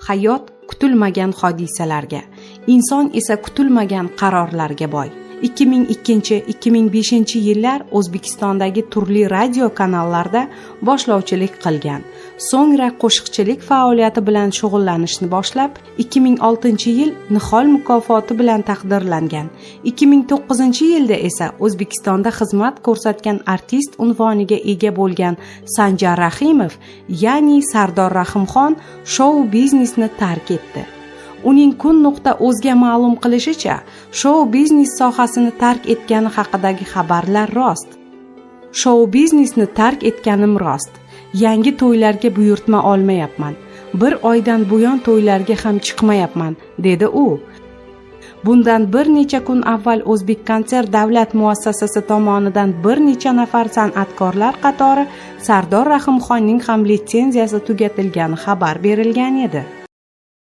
Hayot kutilmagan hodisalarga, inson esa kutilmagan qarorlarga boy. 2002-2005 yillar O'zbekistondagi turli radio kanallarda boshlovchilik qilgan. So'ngra qo'shiqchilik faoliyati bilan shug'ullanishni boshlab, 2006-yil Nihol mukofoti bilan taqdirlangan. 2009-yilda esa O'zbekistonda xizmat ko'rsatgan artist unvoniga ega bo'lgan Sanjar Rahimov, ya'ni Sardor Rahimxon shou biznesni tark etdi. Uning kun.o'zga ma'lum qilishicha, shou biznes sohasini tark etgani haqidagi xabarlar rost. Shou biznesni tark etganim rost. Yangi to'ylarga buyurtma olmayapman. Bir oydan buyon to'ylarga ham chiqmayapman, dedi u. Bundan bir necha kun avval O'zbekkonsert davlat muassasasi tomonidan bir necha nafar san'atkorlar qatori Sardor Rahimxonning ham litsenziyasi tugatilgani xabar berilgan edi.